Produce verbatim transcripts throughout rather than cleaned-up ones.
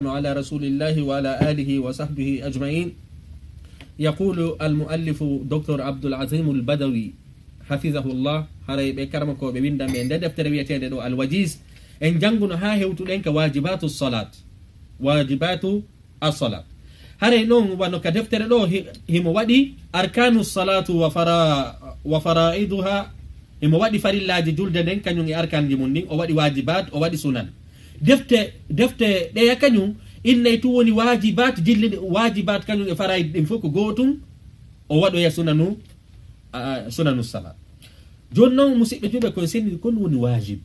على رسول الله وعلى آله وصحبه أجمعين. يقول المؤلف دكتور عبد العظيم البدوي حفظه الله، haray ɓe karamokooɓe winnda ɓe nde deftere wi'eteende ɗoo Al-Wajiz, en jannguno haa hewtuɗen ka waajibatu salat. Waajibatu as-salat. Haray non wano ka deftere ɗoo hi-, himo waɗi arkanu salatu wa fara-, wa faraiduha, himo waɗi farillaaji julde nden, kañum e arkanji mun ɗin, o waɗi waajibaat, o waɗi sunan. Defte, defte ɗeya kañum, innay tun woni waajibaat, jilli ɗi, waajibaat kañum e faraid ɗin fof ko gootun, o waɗoya sunanu, a, a, sunanu salat. Jooni non, musiɓɓe julɓe, ko en senndi, ko ɗum woni waajib.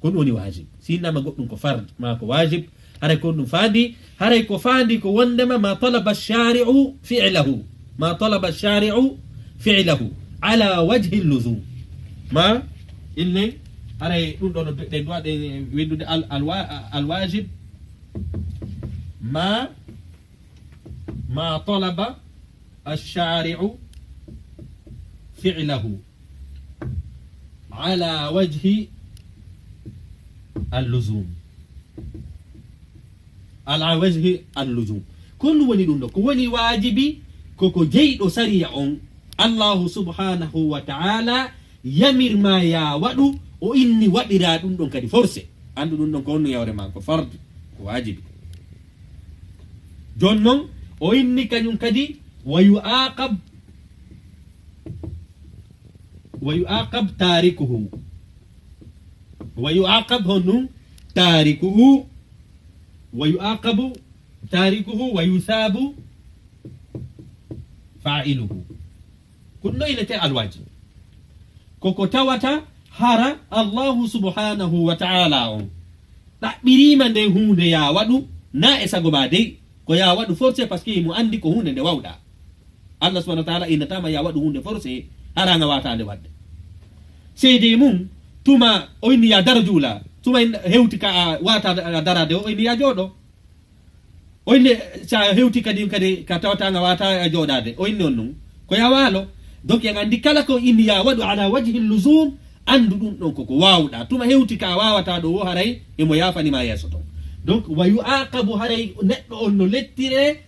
Ko ɗum woni waajib. Si innama goɗɗum ko fard, maa ko waajib, haray ko ɗum faandi, haray ko faandi ko wondema ma talaba shari'u fi'lahu. Ma talaba shari'u fi'lahu. Ala wajhi luzum. Ma, illen, haray ɗum ɗo no ɗen duwa ɗen windude al, al wa-, al waajib. Ma, ma talaba ash-shari'u fi'lahu ala wajhi al-luzum. Ala wajhi al-luzum. Ko ɗum woni ɗum ɗo. Ko woni waajibi, ko ko jeyɗo sariya on, Allahu subhanahu wa ta'ala yamir ma ya waɗu, o inni waɗira ɗum ɗon kadi forcé. Anndu ɗum ɗon ko honno yawre ma, ko fardu, ko waajibi. Jooni non, o inni kañum kadi, wa yu'aqab, wa yu'aqab tarikuhu. Wa yu'aqab honɗum? Tarikuhu. Wa yu'aqabu tarikuhu wa yusabu fa'iluhu. Ko ɗum ɗo innetee alwaajib. Ko ko tawata hara Allahu subhanahu wa ta'ala on ɗaɓɓiriima nden huunde ya waɗu, na e sago ma dey, ko ya waɗu forcé, parce que himo anndi ko huunde nde wawɗa. Allah subhanahu wa ta'ala innataama ya waɗu huunde forcé, hara nga waata nde waɗde. Seedee mun, tuma o inni ya daro juula, tuma in hewti ka a waata a daraade, o inni ya jooɗo. O inni, sa hewti kadi, kadi ka tawata nga waata a jooɗaade. O inni on nun. Ko ya waalo. Donc, en anndi kala ko inni ya waɗu ala wajhi luzum, anndu ɗum ɗon ko ko waawɗa. Tuma hewti ka a waawata ɗo wo haray, emo yaafani ma yeeso ton. Donc, wa yu'aqabu, haray neɗɗo on no lettire,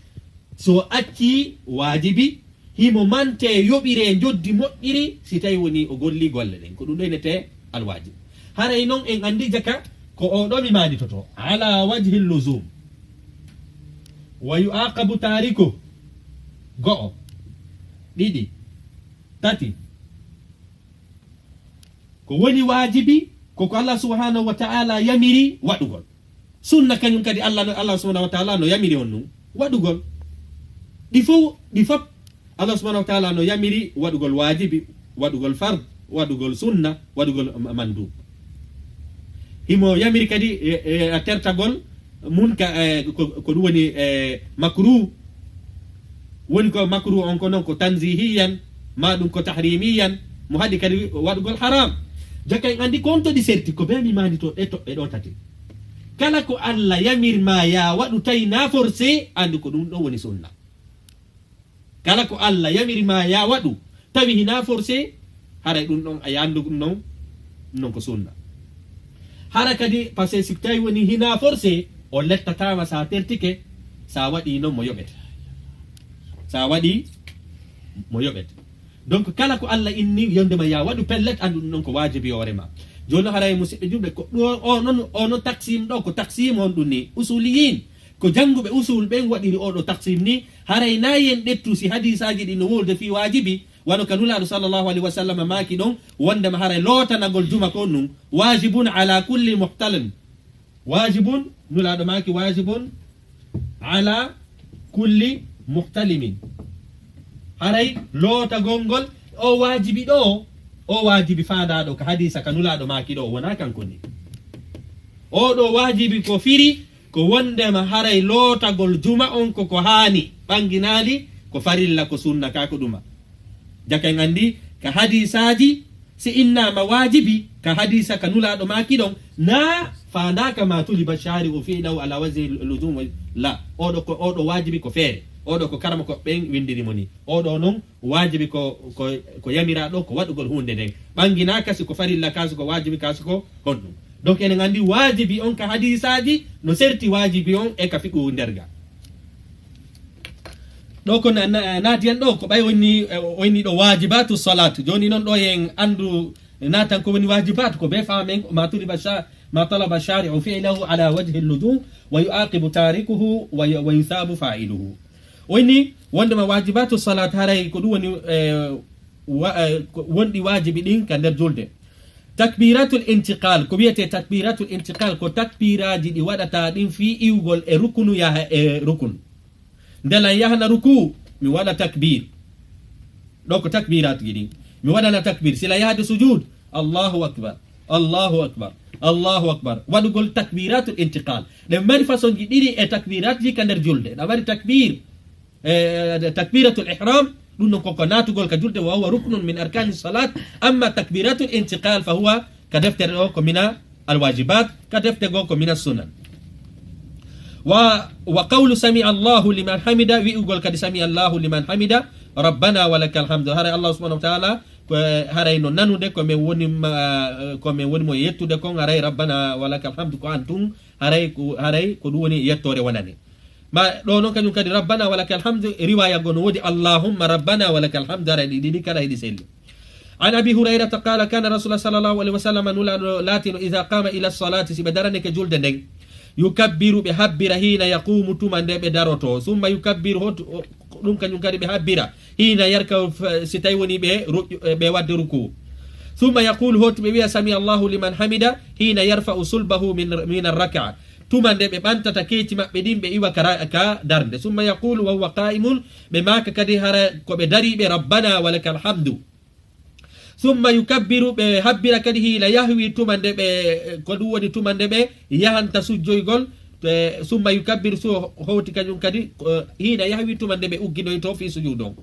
so o accii waajibi, himo mantee yoɓiree njoddi moƴƴiri, si tawi woni o golli golle ɗen. Ko ɗum ɗo innetee alwaajib. Haray non en anndi jaka ko oo ɗoo mi maanditotoo. Ala wajhi luzum. Wa yu'aqabu tariku. Go'o. Ɗiɗi. Tati. Ko woni waajibi, ko ko Allah subhanahu wa ta'ala yamiri waɗugol. Sunna kañum kadi Allah no, Allah subhanahu wa ta'ala no yamiri on ɗum waɗugol. Ɗi fow, ɗi fop Allah subhanahu wa ta'ala no yamiri waɗugol waajibi, waɗugol fard, waɗugol sunna, waɗugol ma-, mandub. Himo yamiri kadi e, e, e tertagol mun ka, e, ko, ko ɗum woni, e, makruh. Woni ko makruh on ko non ko tanzihiyan, ma ɗum ko tahrimiyan, mo haɗi kadi waɗugol haram. Jaka en anndi ko on to ɗi serti, ko bee mi maanditoo ɗe toɓɓe ɗo tati. Kala ko Allah yamir ma ya waɗu tawi na forcé, anndi ko ɗum ɗo woni sunna. Kala ko Allah yamiri ma ya waɗu, tawi hina forcé, haray ɗum ɗon a anndu ɗum non, ɗum non ko sunna. Hara kadi, parce que si tawi woni hina forcé, o lettataama sa tertike, sa waɗi non mo yoɓete. Sa waɗi mo yoɓete. Donc, kala ko Allah inni yondema ya waɗu pellet, anndu ɗum non ko waajibi hoore ma. Jooni haray musiɓɓe julɓe, ko ɗo, o non, o non taksim ɗo, ko taksim on ɗum ni, usuliyin. Ko jannguɓe usul ɓen waɗiri oo ɗoo taksim ni, haray na yen ƴettu si hadiisaaji ɗin no wowlude fii waajibi, wano ka Nulaaɗo sallallahu alayhi wa sallam maaki ɗon, wondema haray lootanagol juma kon ɗum, waajibun ala kulli muhtalim. Waajibun, Nulaaɗo maaki, waajibun ala kulli muhtalimin. Haray lootagol ngol, oo waajibi ɗoo, oo waajibi faandaaɗo ka hadiisa ka Nulaaɗo maaki ɗoo, wonaa kanko ni. Oo ɗoo waajibi ko firi, ko wondema haray lootagol juma on ko ko haani, ɓanginaali ko farilla, ko sunna, kaa ko ɗuma. Jaka en anndi ka hadiisaaji, si innaama waajibi ka hadiisa ka Nulaaɗo maaki ɗon, na faandaaka ma tuliba shari'u fi'lahu ala wajhi luzum, la, oo ɗoo ko, oo ɗoo waajibi ko feere, oo ɗoo ko karamokooɓe ɓen winndiri mo ni, oo ɗoo non waajibi ko, ko, ko yamiraa ɗoo ko waɗugol huunde nden, ɓanginaaka si ko farilla kaa, si ko waajibi kaa, si ko honɗum. Donc, enen anndi waajibi on ka hadiisaaji no serti waajibi on e ka fiqhu nder ga. Ɗo ko na-, na-, naati en ɗo, ko ɓay woni, eh, woni ɗo waajibatu salat. Jooni non ɗo en anndu naatan ko woni waajibaat, ko ɓe faamen, ma tuliba sha-, ma talaba shari'u fi'lahu ala wajhi luzum, wa yu'aqibu tarikuhu, wa yu-, wa yusabu fa'iluhu. Woni wondema waajibatu salat haray ko ɗum woni, eh, wa-, eh, ko wonɗi waajibi ɗin ka nder julde. Takbiratul intiqal, ko wiyetee takbiratul intiqal, ko takbiraaji ɗi waɗataa ɗin fii iwgol e rukunu yaha e rukun. Nde lan yahana rukuu, mi waɗa takbir. Ɗo ko takbiraat ji ɗin. Mi waɗana takbir. Si lan yahade sujud, Allahu akbar, Allahu akbar, Allahu akbar. Waɗugol takbiratul intiqal. Ɗen mari façon ji ɗiɗi e takbiraat ji ka nder julde. Ɗa mari takbir, eh, takbiratul ihram, ɗum non ko, ko naatugol ka julde, wa huwa ruknun min arkani salat. Amma takbiratul intiqal fa huwa ka deftere ɗo ko mina alwajibat, ka defte goo ko mina sunan. Wa, wa qawlu sami Allahu liman hamida, wi'ugol kadi sami Allahu liman hamida, rabbana wa lakal hamdu. Haray Allah subhanahu wa ta'ala, ko, haray no nanude ko men woni ma, ko men woni mo yettude kon, haray rabbana wa lakal hamdu ko an tun, haray ko, haray ko ɗum woni yettoore wonani. Ma ɗo non kañum kadi, rabbana wa lakal hamdu, riwaya goo no woodi allahumma rabbana wa lakal hamdu, haray ɗi ɗiɗi kala hiɗi selli. An Abi Hurayrata qala, kana Rasulullah sallallahu alaihi wasallam, Nulaaɗo laatino, idha qama ila salati, si ɓe daranike julde nden, yukabbiru, ɓe habbira, hina yaqumu, tuma nde ɓe daroto, summa yukabbiru, hot-, o-, ɗum kañum kadi ɓe habbira, hina yarka'u, f-, si tawi woni ɓe ruƴƴu-, ɓe wadde rukuu. Summa yaqulu, hoti ɓe wi'a, sami Allahu liman hamida, hina yarfa'u sulbahu min, min arraka'a. Tuma nde ɓe ɓantata keeci maɓɓe ɗin, ɓe iwa ka ra-, ka darnde. Summa yaqulu wa huwa qa'imun, ɓe maaka kadi hara ko ɓe dariiɓe, rabbana wa lakal hamdu. Summa yukabbiru, ɓe habbira kadi hiina yahwi, tuma nde ɓe, ko ɗum woni tuma nde ɓe yahanta sujjoygol. E, summa yukabbiru, so howti kañum kadi, ko hiina yahwi, tuma nde ɓe ugginoyto fii sujuudu on.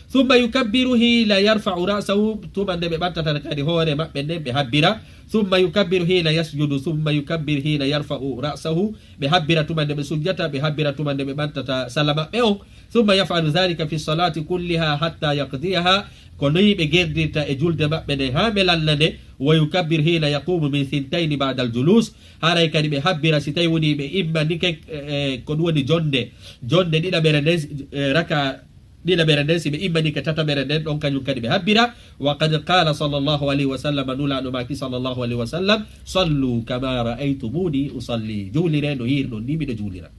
Summa yukabbiru hiina yarfa'u ra'sahu, tuma nde ɓe ɓantata kadi hoore maɓɓe nden, ɓe habbira. Summa yukabbiru hiina yasjudu, summa yukabbiru hiina yarfa'u ra'sahu, ɓe habbira tuma nde ɓe sujjata, ɓe habbira tuma nde ɓe ɓantata salla maɓɓe on. Summa yaf'alu dhalika fi salati kulliha hatta yaqdiyaha, ko nii ɓe gerdirta e julde maɓɓe nden haa ɓe lalla nde. Wa yukabbir hiina yaqumu min thintayni ba'dal julus, haray kadi ɓe habbira si tawi woni ɓe immanike, e, ko ɗum woni jonde, jonde ɗiɗaɓere nden, e, raka ɗiɗaɓere nden, si ɓe immanike tataɓere nden, ɗon kañum kadi ɓe habbira. Wa qad qala sallallahu alayhi wa sallam, Nulaaɗo maaki sallallahu alayhi wa sallam, sallu kama ra'aytumuni usalli, juulire no hiirɗon ni miɗo juulira.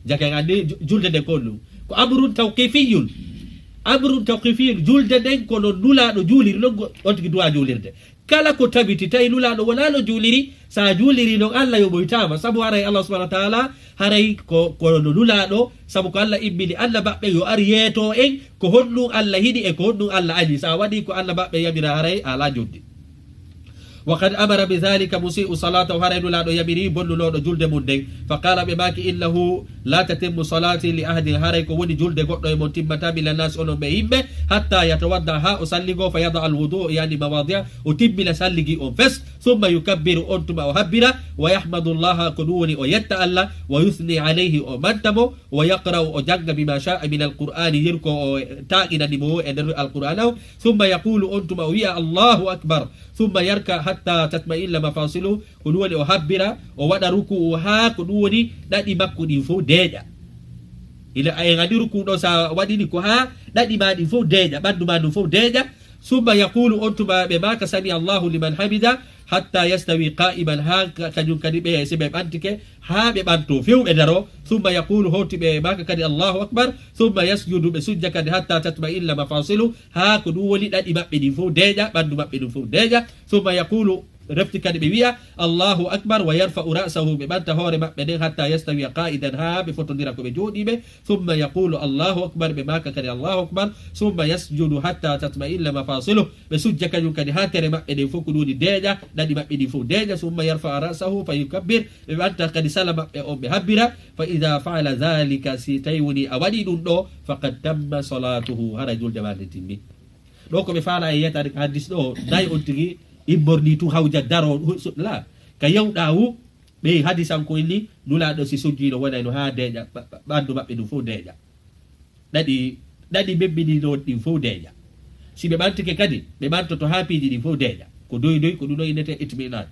Jaka en anndi ju-, julde nden ko honɗum? Ko amrun tawqifiyyun. Amrun tawqifiyyun, julde nden ko no Nulaaɗo juuliri non, go-, on tigi duwaa juulirde. Kala ko tabiti, tawi Nulaaɗo wonaa no juuliri, sa juuliri non, Allah yoɓoytaama. Sabu haray Allah subhanahu wa ta'ala, haray ko, ko no Nulaaɗo, sabu ko Allah immini annabaɓɓe yo ar yeeto en, ko honɗum Allah hiɗi e ko honɗum Allah añi. Sa waɗi ko annabaɓɓe yamira, haray a alaa njoɓdi. Wa qad amara bi dhalika musii'u salatahu, haray Nulaaɗo yamiri bonnunooɗo julde mum nden. Fa qala, ɓe maaki, innahu la tatimmu salati li ahadin, haray ko woni julde goɗɗo e mon timmataa, mina nnaasi, onon ɓe yimɓe, hatta yatawadda, haa o salligoo, fa yada al wudu, yani mawadi'a, o timmina salligi on fes, summa yukabbiru, on tuma o habbira, wa yahmadu llaha, ko ɗum woni o yetta Allah, wa yuthni alayhi, o manta mo, wa yaqra'u, o jannga, bima sha'a min al qur'ani, yeru ko o taaginani mo e nder al qur'ana o, summa yaqulu, on tuma o wi'a, Allahu akbar, summa yarka hatta tatma'inna mafasilu, ko ɗum woni o habbira, o waɗa ruku'u haa ko ɗum woni ɗaɗi makko ɗin fow deeƴa. Ila en anndi ruku'u ɗo, sa waɗini ko haa ɗaɗi ma ɗin fow deeƴa, ɓanndu ma ndun fow deeƴa. Summa yaqulu, on tuma ɓe maaka, sami Allahu liman hamida, hatta yastawi qa'iman, haa ka-, kañum kadi ɓe, si ɓe ɓantike, haa ɓe ɓanto few ɓe daro. Summa yaqulu, hoti ɓe maaka kadi, Allahu akbar. Summa yasjudu, ɓe sujja kadi, hatta tatma'inna mafasilu, haa ko ɗum woni ɗaɗi maɓɓe ɗin fow deeƴa, ɓanndu maɓɓe ɗin fow deeƴa. Summa yaqulu, refti kadi ɓe wi'a, Allahu akbar, wa yarfa'u ra'sahu, ɓe ɓanta hoore maɓɓe nden, hatta yastawiya qa'idan, haa ɓe fotondira ko ɓe jooɗiiɓe. Summa yaqulu, Allahu akbar, ɓe maaka kadi, Allahu akbar. Summa yasjudu hatta tatma'inna mafasiluh, ɓe sujja kañum kadi haa tere maɓɓe ɗen fow ko ɗum woni deeƴa, ɗaɗi maɓɓe ɗin fow deeƴa. Summa yarfa'a ra'sahu fa yukabbir, ɓe ɓanta kadi sala maɓɓe on ɓe habbira. Fa idha fa'ala dhalika, si tawi woni a waɗi ɗum ɗo, faqad tamma salatuhu, hara julde maa nden timmi. Ɗo ko ɓe faala e yetaade ka hadis ɗo, nayi on tigi immornii tun hawja daroo, hu-, su-, la. Ka yewɗaa wu, ɓe hadisanko inni, Nulaaɗo si sujjii no wonay no haa deeƴa, ɓa-, ɓa-, ɓanndu maɓɓe ndun fow deeƴa. Ɗaɗi, ɗaɗi memminii non ɗin fow deeƴa. Si ɓe ɓantike kadi, ɓe ɓantoto haa piiji ɗin fow deeƴa. Ko doy doy, ko ɗun ɗon innetee itminaan.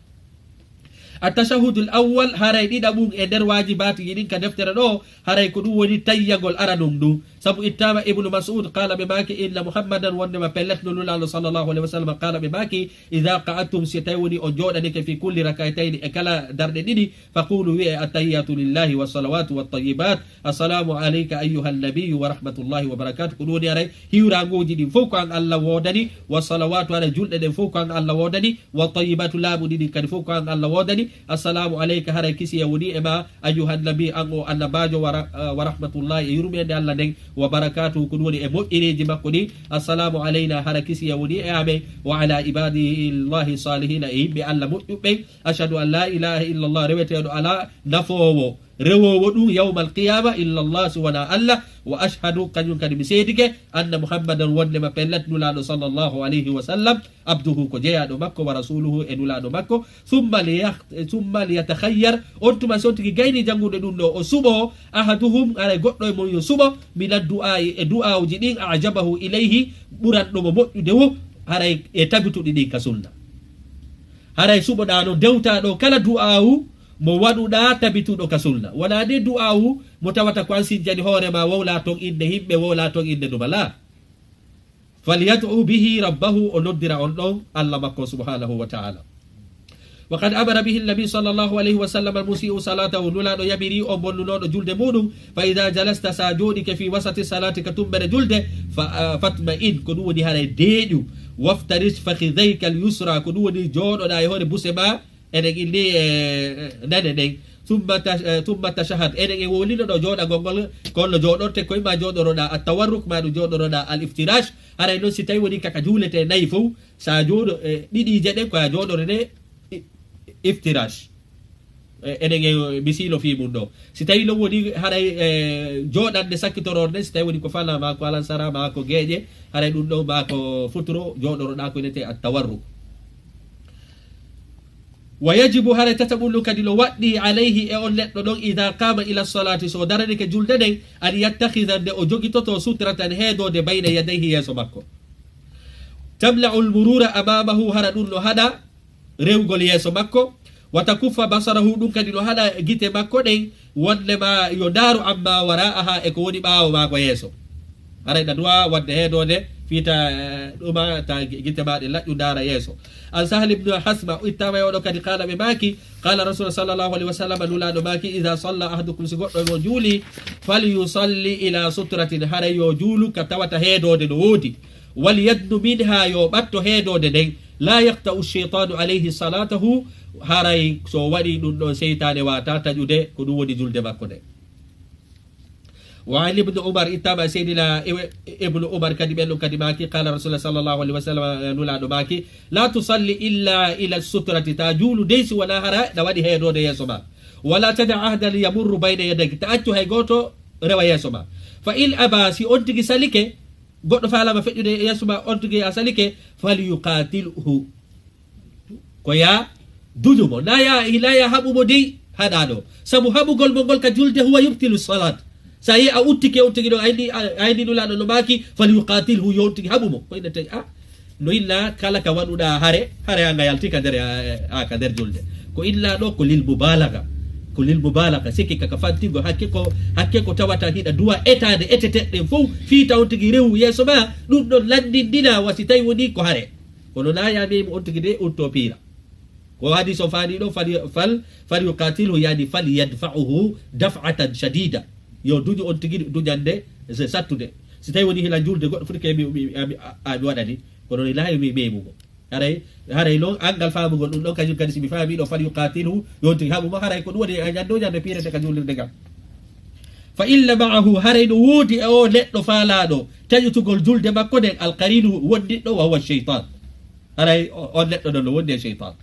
At-tashahhudul awwal, haray ɗiɗaɓun e nder waajibaatuji ɗin ka deftere ɗoo, haray ko ɗun woni tayyagol aranun ndun. Sabu ittaama Ibnu Mas'ud, qaala ɓe maaki, inna Muhammadan, wonndema pellet no Nulaaɗo sallallahu alayhi wa sallam, qaala ɓe maaki, idha qa'adtum, si tawi woni on jooɗanike, fi kulli rak'atayni, e kala darɗe ɗiɗi, faqulu, wi'e, attahiyyatu lillahi wa salawatu wa tayyibat, assalamu alayka ayyuhan nabiyyu wa rahmatullahi wa barakatuh. Ko ɗun woni haray hiwraanguuji ɗin fow ko an Allah woodani, wa salawatu, haray julɗe ɗen fow ko an Allah woodani, wa tayyibatu, laaɓuɗi ɗin kadi fow ko an Allah woodani. Assalamu alayka, haray kisiya woni e ma, ayyuhan nabi, an o annabaajo, wa ra-, wa rahmatullahi, e yurmeende Allah nden, wa barakatuhu, ko ɗun woni e moƴƴereeji makko ɗin. Assalamu alayna, hara kisiya woni e amen, wa ala ibadillahi salihina, e yimɓe Allah moƴƴuɓe ɓen. Ashhadu an la ilaha illallah, reweteeɗo alaa nafoowo rewoowo ɗun yawmal qiyama illallah, si wonaa Allah. Wa ashhadu, kañun kadi mi seedike, anna Muhammadan, wonndema pellet Nulaaɗo sallallahu alayhi wa sallam, abduhu, ko jeyaaɗo makko, wa rasuluhu, e Nulaaɗo makko. Summa liya-, summa liyatakhayyar, on tuma si on tigi gayni janngude ɗun ɗoo, o suɓoo, ahaduhum, haray goɗɗo e mon yo suɓo, mina du'aa'i, e du'aawuji ɗin, ajabahu ilayhi, ɓuranɗo mo moƴƴude woo, haray e tabituɗi ɗin ka sunna. Haray suɓoɗaa no dewtaa ɗoo kala du'aawu mo waɗuɗaa tabituɗo ka sunna. Wonaa de du'aawu mo tawata ko an sinjani hoore maa, wowlaa ton innde yimɓe, wowlaa ton innde duma, laa. Falyad'u bihi rabbahu, o noddira on ɗon Allah makko subhanahu wa ta'ala. Wa qad amara bihi nabi sallallahu alayhi wa sallam al-musii'u salatahu, Nulaaɗo yamiri on bonnunooɗo julde muuɗum, fa idha jalasta, si a jooɗike, fi wasati salati, ka tummbere julde, fa, ah, fatma'in, ko ɗun woni haray deeƴu, waftarij fakhidhayka al-yusra, ko ɗun woni jooɗoɗaa e hoore buse maa, eɗen inni e, e, nane ɗen. Summa ta-, eh, summa tashahhad. Eɗen e wowlino ɗoo jooɗagol ngol, ko honno jooɗorte, ko imma jooɗoroɗaa at-tawarruk, maa ɗun jooɗoroɗaa al-iftirash. Haray non si tawi woni ka ka juuletee nayi fow, si a jooɗo, eh, ɗiɗiije ɗen ko a jooɗorete i-, iftirash. Eh, eɗen e misiilo fii mun ɗoo. Si tawi non woni haray, eh, jooɗannde sakkitoroore nden, si tawi woni ko falaa maa ko alansara maa ko geeƴe, haray ɗun ɗoo maa ko futuro, jooɗoroɗaa ko wi'etee at-tawarruk. Wa yajibu, haray tataɓun ɗun kadi no waɗɗii, alayhi, e on neɗɗo ɗon, idha qama ila salati, si o daranike julde nden, an yattakhidha, nde o jogitotoo, sutratan, heedoode, bayna yadayhi, yeeso makko. Tamna'u al-murura amamahu, hara ɗun no haɗa rewugol yeeso makko. Wa takuffa basarahu, ɗun kadi no haɗa gite makko ɗen, wonnde ma yo ndaaru amma wara'aha, e ko woni ɓaawo maako yeeso. Haray ɗa duwaa waɗde heedoode fii ta, eh, ɗuma ta gi-, gite maa ɗen laƴƴu ndaara yeeso. An Sahal ibn Hasma, ittaama e oɗo kadi, qaala ɓe maaki, qaala Rasul sallallahu alayhi wa sallam, Nulaaɗo maaki, idha salla ahadukum, si goɗɗo e mon juuli, falyusalli ila sutratin, haray yo juulu ka tawata heedoode no woodi. Wal yadnu minha, yo ɓatto heedoode nden. La yaqta'u shaytanu alayhi salatahu, haray so o waɗii ɗun ɗon, seytaane waataa taƴude ko ɗun woni julde makko nden. Wa an Ibnu Umar, ittaama e Seydina Iw-, Ibnu Umar kadi, ɓen ɗon kadi maaki, qaala Rasulullah sallallahu alayhi wa sallam, Nulaaɗo maaki, la tusalli illa ila sutrati, taa juulu dey si wonaa hara ɗa waɗi heedoode yeeso maa. Wala tada ahadan yamurru bayna yadayka, taa accu hay gooto rewa yeeso maa. Fa in aba, si on tigi salike, goɗɗo faalaama feƴƴude yeeso maa, on tigi a salike, falyuqatilhu. Ko yaa duñu mo. Naa yaa, hinaa yaa haɓu mo dey haɗaa ɗoo. Sabu haɓugol mo ngol ka julde, huwa yubtilu salat. Sa yi'i a uttike on tigi ɗon, ayni, ayni Nulaaɗo no maaki, falyuqatilhu, yo on tigi haɓu mo. Ko ina tawi, a, no illa kala ka waɗuɗaa hare, hare an a yalti ka nder, a, a, ka nder julde. Ko illa ɗoo ko lil mubalaga. Ko lil mubalaga. Sikki ka, ka fantigo hakke ko, hakke ko tawata hiɗa duwa etaade eteteɗen fow, fii ta on tigi rewu yeeso maa, ɗun ɗon lanndindinaa wa si tawi wonii ko hare. Kono naa yaa memu on tigi de uttoo piira. Ko hadiis on faanii ɗoo, fal, fal, falyuqatilhu, yaani falyadfa'uhu daf'atan shadida. Yo duñu on tigi duñannde sattunde. Si tawi wonii hila julde goɗɗo foti ke mi, mi, mi, a, a, mi waɗani. Kono ni laayo mi memugo. Haray, haray non anngal faamugol ɗun ɗon, kañun kadi si mi faamii ɗoo, falyuqatilhu, yo on tigi haɓu mo, haray ko ɗun woni e ñanndo ñande piirete ka juulirde ngal. Fa inna ma'ahu, haray no woodi e oo neɗɗo faalaaɗo taƴutugol julde makko nden, alqarinu, wondiɗɗo, wa huwa shaytan. Haray o-, on neɗɗo non no wondi e shaytan.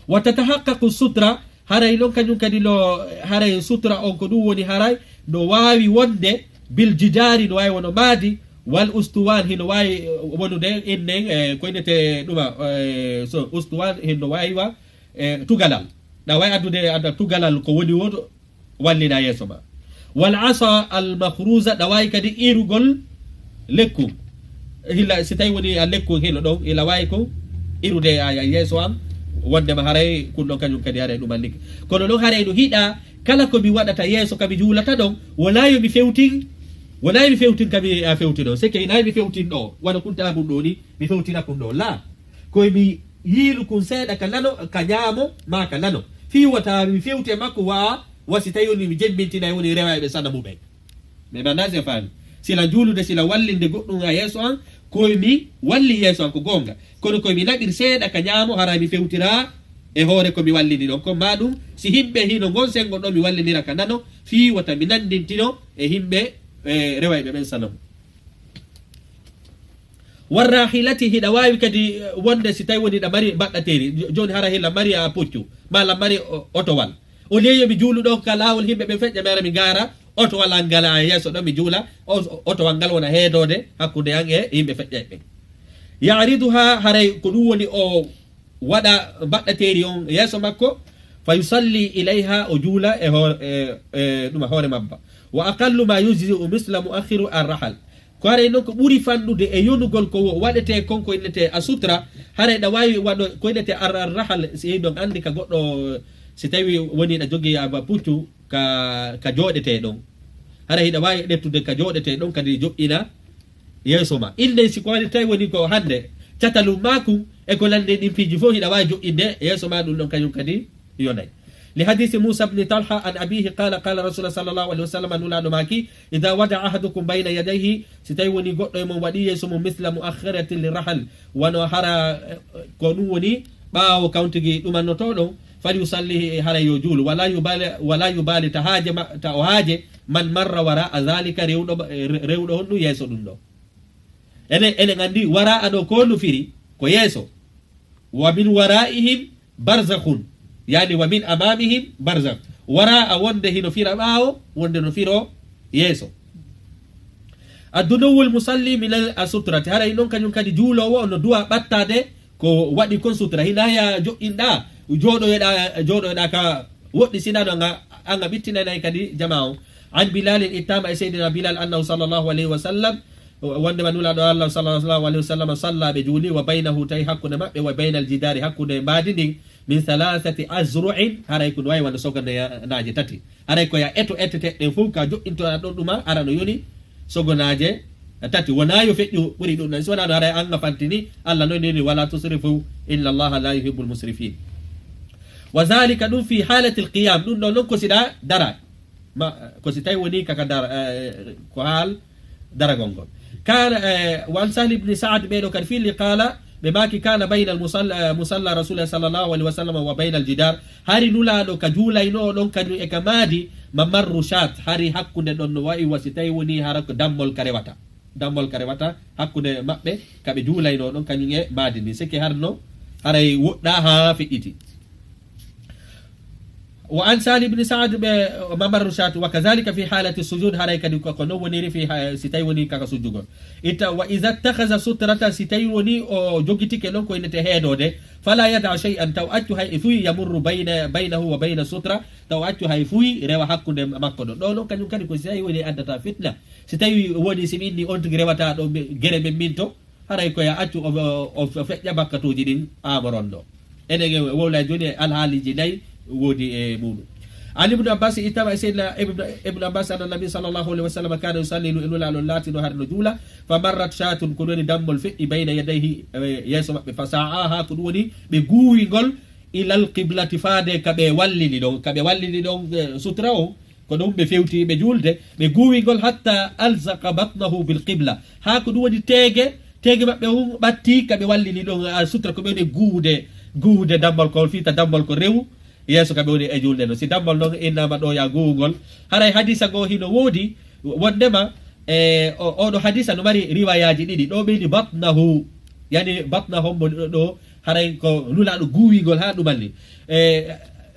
Wa tatahaqqaqu sutra, haray non kañun kadi no, haray sutra on ko ɗun woni haray no waawi wonde bil jidaari, no waawi wono maadi, wal ustuwan, hino waawi, eh, wonude innen, eh, ko innete ɗuma, eh, so ustuwan hino waawi wa, eh, tugalal. Ɗa waawi addude, adda tugalal ko woni woo wallina yeeso ma. Wal asa al makhruza, ɗa waawi kadi irugol lekku. Hila, si tawi woni a lekku hilo ɗon, ila waawi ko irude a, a yeeso an, Wondema haray kun ɗon kañun kadi haray ɗum anndike. Kono non haray no hiɗa kala ko mi waɗata yeeso ka mi juulata ɗon, wonaa yo mi fewtin, wonaa yo mi fewtin ka mi a fewti ɗon. Seke hinaa mi fewtin ɗo, wano kun taabun ɗo ni, mi fewtina kun ɗo. Laa, ko mi yiilu kun seeɗa ka nano, ka ñaamo, maa ka nano. Fii wata mi fewti e makko wa, wa si tawi woni mi jemmintinay woni rewayɓe sanamu ɓen. Mais bandaasi a faami. Sila juulude, sila wallinde goɗɗum a yeeso an, koy mi walli yeeso an ko goonga. Kono koy mi naɓir seeɗa ka ñaamo, hara mi fewtira e hoore ko mi wallini ɗon. Ko maa ɗum, si himɓe hino ngon sengo ɗo mi wallinira ka nano, fii wata mi nandintino e himɓe, e rewayɓe ɓen sanamu. Warrahilati, hiɗa waawi kadi, eh, wonde si tawi woni hiɗa mari baɗɗateeri, jo-, jooni hara hila mari a puccu, maa la mari o-, otowal. Au lieu yo mi juulu ɗon ka laawol yimɓe ɓen feƴƴa mi ara mi gaara otowal an ngal a yeeso ɗon mi juula, o-, otowal ngal wona heedoode hakkunde an e yimɓe feƴƴayɓe ɓen. Ya'riduha, haray ko ɗum woni o waɗa baɗɗateeri on yeeso makko, fa yusalli ilayha, o juula e hoore, e, e ɗum a hoore mabba. Wa aqallu ma yujzi'u misla mu'akhkhiru ar-rahal. Ko haray non ko ɓuri fanɗude e yonugol ko wo-, waɗetee kon ko innetee a sutra, haray ɗa waawi waɗo ko innetee ar-, ar-rahal, si hiɗon anndi ka goɗɗo, si tawi woni ɗa jogii a ba puccu ka, ka jooɗetee ɗon. Haray hiɗa waawi ɗettude ka jooɗetee ɗon kadi joɗɗina yeeso ma. Innde si ko woni tawi woni ko hannde, catalum maakum e ko nanndi ɗin piiji fof hiɗa waawi joɗɗinde yeeso ma ɗum ɗon kañum kadi yonay. Li hadisi Muusa bni Talha an abiihi qaala, qaala Rasuulu sallallaahu alayhi wa sallam, Nulaaɗo maaki, idaa wada'a ahadukum bayna yadayhi, si tawi woni goɗɗo e mon waɗi yeeso mum misla mu'akhkharatin li rahal, wano hara, eh, ko ɗum woni ɓaawo kawtigi ɗumannotoo ɗon, fal yusalli, haray yo juulu, wala yubali, wala yubali, ta haaje ma, ta o haaje, man marra wara'a zaalika, rewɗo, eh, rewɗo honɗum yeeso ɗum ɗo. Enen, enen anndi wara'a ɗo ko no firi, ko yeeso. Wa min wara'ihim barzakhun, yani wa min amamihim barzakh. Wara'a wonde hino fira ɓaawo, wonde no firo yeeso. Addunuwul musalli minal sutrati, haray non kañum kadi juuloowo no duwa ɓattaade ko waɗi kon sutra. Hinaa ya joɗɗinɗa, jooɗoyoɗa, jooɗoyoɗa ka woɗɗi sina ɗo nga, an a ɓittinanay kadi jamaa on. An Bilalin, ittama e Seydina Bilal, annahu sallallahu alayhi wa sallam, wondema Nulaaɗo Allah sallallahu alayhi wa sallam salla, ɓe juuli, wa baynahu, tawi hakkunde maɓɓe, wa baynal jidaari, hakkunde mbaadi ndin, min thalathati azru'in, haray ko no wayi wano sogonaaje tati. Haray ko ya eto etete ɗen fof ka joɗɗintoɗa ɗon ɗuma, ara no yoni sogonaaje tati. Wonaa yo feƴƴu ɓuri ɗum ɗon. Si wonaa ɗum, haray an a fantini, Allah no neni, wala tusrifu, inna Allaha la yuhibbul musrifin. Wa zalika, ɗum fi halatil qiyam, ɗum ɗon non ko siɗa dara. Ma, ko si tawi woni kaka dara, eh, ko haal daragol ngol. Kana, eh, wa an Sahl ibn Sa'd, ɓeeɗo kadi fii li qala, ɓe maaki, kana bayna al musalla, eh, musalla Rasulillah sallallahu alayhi wa sallam wa bayna al jidar. Hari Nulaaɗo ka juulaynoo ɗon kañum e ka maadi, mamarru shat, hari hakkunde ɗon no wa'i wa si tawi woni hara ko dammol ka rewata. Dammol ka rewata hakkunde maɓɓe, ka ɓe juulaynoo ɗon kañum e maadi ndin. Seke harno, haray woɗɗaa haa feƴƴiti. Wa an Sahl ibn Sa'd ɓe mamarru shat, wa kadhalika fi halati sujud, haray kadi ko, ko non woniri fi ha-, si tawi woni kaka sujjugol. Itta, wa iza takhaza sutrata, si tawi woni o jogitike non ko innete heedoode, fala yada shay'an, taw accu hay e fuy, yamurru bayna, baynahu wa bayna sutra, taw accu hay fuy rewa hakkunde makko ɗon. Ɗo non kañum kadi ko si tawi woni addata fitna. Si tawi woni si mi inni on tigi rewata ɗo be-, gere men min to, haray ko ya accu o, o, o feƴƴa bakkatuuji ɗin aamoron ɗo. Enen e wowlay jooni e alhaaliiji nayi woodi e muuɗum. An Ibnu Abbas, ittama e Seydina Ibnu, Ibnu Abbas, anna Nabi sallallahu alayhi wa sallam kana yusalli, e Nulaaɗo laatino hari no juula, fa marrat shatun, ko ɗum woni dammol feƴƴi, bayna yadayhi, e yeeso maɓɓe, fa sa'aha, ko ɗum woni ɓe guuwi ngol, ilal qiblati, faade ka ɓe wallini ɗon, ka ɓe wallini ɗon, eh, sutra on, ko ɗum ɓe fewti ɓe juulde, ɓe guuwi ngol hatta alzaqa batnahu bil qibla. Haa ko ɗum woni teege, teege maɓɓe on ɓatti ka ɓe wallini ɗon, a, sutra ko ɓe woni guude, guude dammol kol, fiita dammol ko rewu, yeeso ka ɓe woni e juulde non. Si dammol non innama ɗo ya guuwungol, haray hadisa goo hino woodi, wondema, e, o, oɗo hadisa no mari riwayaaji ɗiɗi. Ɗo ɓe ni batnahu, yani batna hombo ɗo, ɗo, haray ko Nulaaɗo guuwingol haa ɗumalli. E,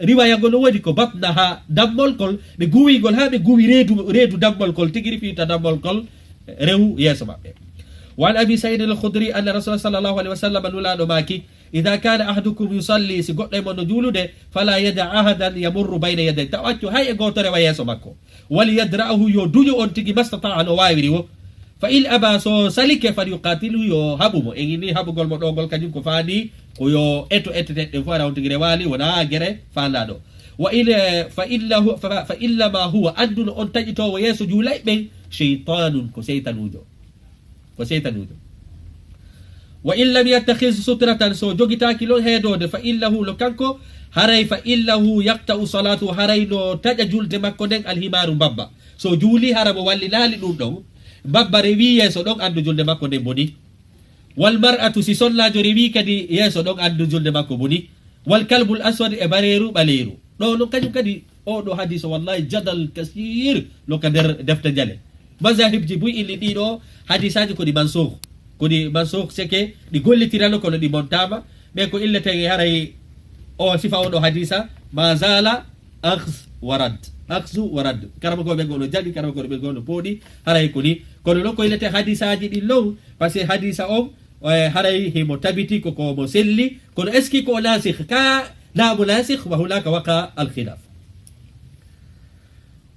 riwaya ngo no woodi ko batnaha, dammol kol, ɓe guuwingol haa ɓe guuwi reedu, reedu dammol kol, tigi rifiita dammol kol, rewu yeeso maɓɓe. Wa an Abi Sa'id al-Khudri anna Rasulullah sallallahu alayhi wa sallam, Nulaaɗo maaki, idha kana ahadukum yusalli, si goɗɗo e mon no juulude, fala yada ahadan yamurru bayna yaday, taw accu hay e gooto rewa yeeso makko. Wal yadra'ahu, yo duƴu on tigi, mastata'a, no waawiri wo. Fa in aba, so salike, fal yuqatilu, yo haɓu mo. En inni haɓugol mo ɗoo ngol kañun ko faandi ko yo eto eteteɗe ɗen fof, hara on tigi rewaali, wonaa gere faandaa ɗoo. Wa in, eh, fa innahu, fa, fa innama huwa, anndu no on taƴitoowo yeeso juulayɓe ɓen, sheytaanun, ko seytanuujo. Ko seytanuujo. Wa in lam yattakhiz sutratan, so jogitaaki non heedoode, fa innahu, no kanko, haray fa innahu yaqta'u salatu, haray no taƴa julde makko nden, alhimaaru, mbabba. So juuli, hara mo wallinaali ɗun ɗon, mbabba rewii yeeso ɗon, anndu julde makko nden bonii. Wal mar'atu, si sonnaajo rewii kadi yeeso ɗon, anndu julde makko bonii. Wal kalbul aswad, e bareeru ɓaleeru. Ɗoo non kañun kadi, oo ɗoo hadiis, wallahi, jadal kasiir no ka nder defte njale. Mazahibji buy inni ɗii ɗoo hadiisaaji ko ɗi mansuukh. Ko ɗi mansuukh, seke ɗi gollitirano kono ɗi montaama. Mais ko illeten e haray o sifa oo ɗoo hadiisa, ma zaala akhz wa rad. Akhzu wa rad. Karamokooɓe ɓen goo no jaɓi, karamokooɓe ɓen goo no pooɗi, haray ko nii. Kono non ko illeten hadiisaaji ɗin non, parce que hadiisa on, eh, haray himo tabiti ko, ko mo selli, kono est-ce que ko o naasikh ka, la mo naasikh, wa hunaka waqa al khilaf.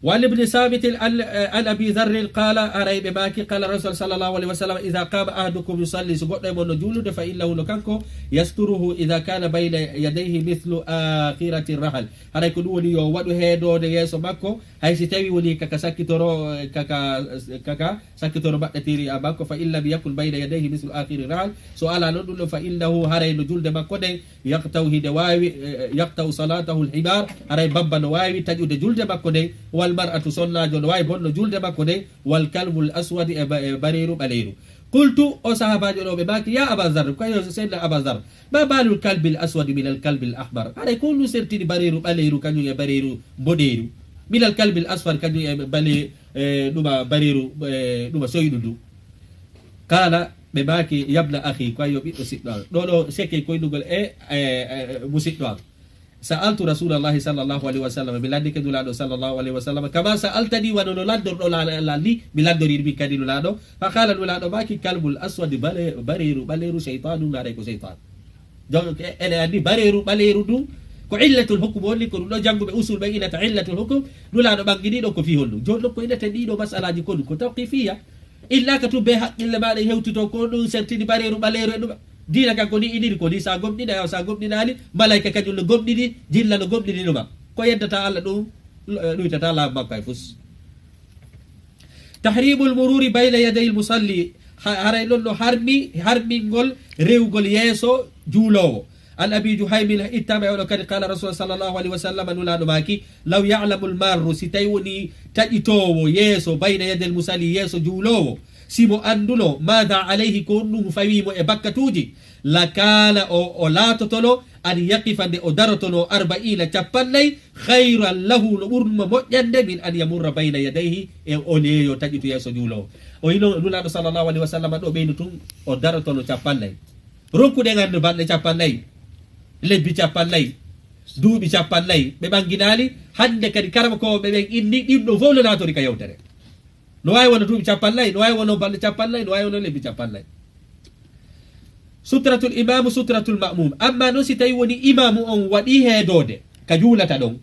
Wa an ibni Sabitin an, eh, an Abi Dharrin qala, haray ɓe maaki, qala Rasul sallallahu alaihi wasallam, idha qama ahadukum yusalli, so goɗɗo e mon no juulude, fa innahu, no kanko, yasturuhu idha kana bayna yadayhi mithlu akhirati rahal. Haray ko ɗun woni yo waɗu heedoode yeeso makko, hay si tawi woni kaka sakkitoro, kaka, kaka sakkitoro mbaɗɗatiiri a makko, fa in lam yakun bayna yadayhi mislu akhiri rahal, so alaa non ɗun ɗon, fa innahu, haray no julde makko nden, yaqta'u, hinde waawi, eh, yaqta'u salatahu al-himar, haray mbabba no waawi taƴude julde makko nden, wal mar'atu, sonnaajo no waawi bonno julde makko nden, wal kalbul aswad, e ba-, e bareeru ɓaleeru. Qultu, o sahaabaajo ɗoo ɓe maaki, ya Aba Dharr, ko yo Seydina Aba Dharr, ma balul kalbil aswad minal kalbil ahmar, haray ko honɗun sertini bareeru ɓaleeru kañun e bareeru mboɗeeru, minal kalbil aswad kañun e bale-, e, ɗuma bareeru, e, ɗuma soyɗu ndu. Qala, ɓe maaki, yabna akhi, ko yo ɓiɗɗo siɗɗo an. Ɗoo ɗoo seke koynugol e, e, e, musiɗɗo an. Sa'altu Rasulallahi sallallahu alaihi wasallam, mi landike Nulaaɗo sallallahu alaihi wasallam, kama sa'altani, wano no landorɗo la, la, la ni, mi landorii min kadi Nulaaɗo. Fa qala, Nulaaɗo maaki, kalbul aswad, bale-, bareeru ɓaleeru, shaytanun, haray ko seytaan. Donc, e-, eɗen anndi bareeru ɓaleeru ndun, ko illatul hukm woni, ko ɗun ɗoo jannguɓe usul ɓen innata illatul hukm, Nulaaɗo ɓanngini ɗon ko fii honɗun. Jooni non ko innata ɗii ɗoo mas'alaaji ko ɗun, ko tawqifiyya. Illaaka tun bee haqqille maaɗa e hewtitoo ko ɗun sertini bareeru ɓaleeru e ɗuma. Diina kan ko nii iniri, ko nii sa gomɗinii, awa sa gomɗinaali, malaa'ika kañun no gomɗini, jinna no gomɗini ɗuma. Ko yeddataa Alla ɗun, ɗuytataa laamu makko hay fus. Tahrimul mururi bayna yadayil musalli, ha-, haray non no harmi, harmingol rewugol yeeso juuloowo. An Abi Juhaymin, ittaama e oɗo kadi, qala Rasul sallallahu alaihi wasallam, Nulaaɗo maaki, law ya'lamul marru, si tawi woni taƴitoowo yeeso, bayna yadayil musalli, yeeso juuloowo, si mo annduno, maada alayhi, ko honɗun fawii mo e bakkatuuji, lakaana, o, o laatotono, an yaqifa, nde o darotono, arba'iina, cappannayi, khayran lahu, no ɓurnoo mo moƴƴande, min an yamurra bayna yadayhi, e o neeyo taƴitu yeeso juuloowo. O yino Nulaaɗo sallallahu alaihi wasallam ɗoo ɓeyni tun, o darotono cappannayi. Ronkuɗen annu balɗe cappannayi, lebbi cappannayi, duuɓi cappannayi, ɓe ɓannginaali, hannde kadi karamokooɓe ɓen inni ɗin ɗon fow no naatori ka yewtere. No waawi wona duuɓi cappannayi, no waawi wona balɗe cappannayi, no waawi wona lebbi cappannayi. Sutratul imaamu, sutratul ma'muum. Ammaa non si tawii woni imaamu on waɗii heedoode ka juulata ɗon,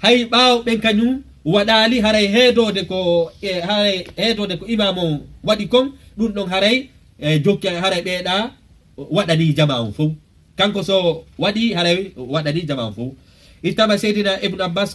hay ɓaawo ɓen kañun waɗaali, haray heedoode ko, e, haray heedoode ko imaamu on waɗi kon, ɗun ɗon haray, e, jokki, haray ɓeyɗaa waɗanii jamaa on fow. Kanko so waɗii, haray waɗanii jamaa on fow. Ittaama Seydina Ibnu Abbaas,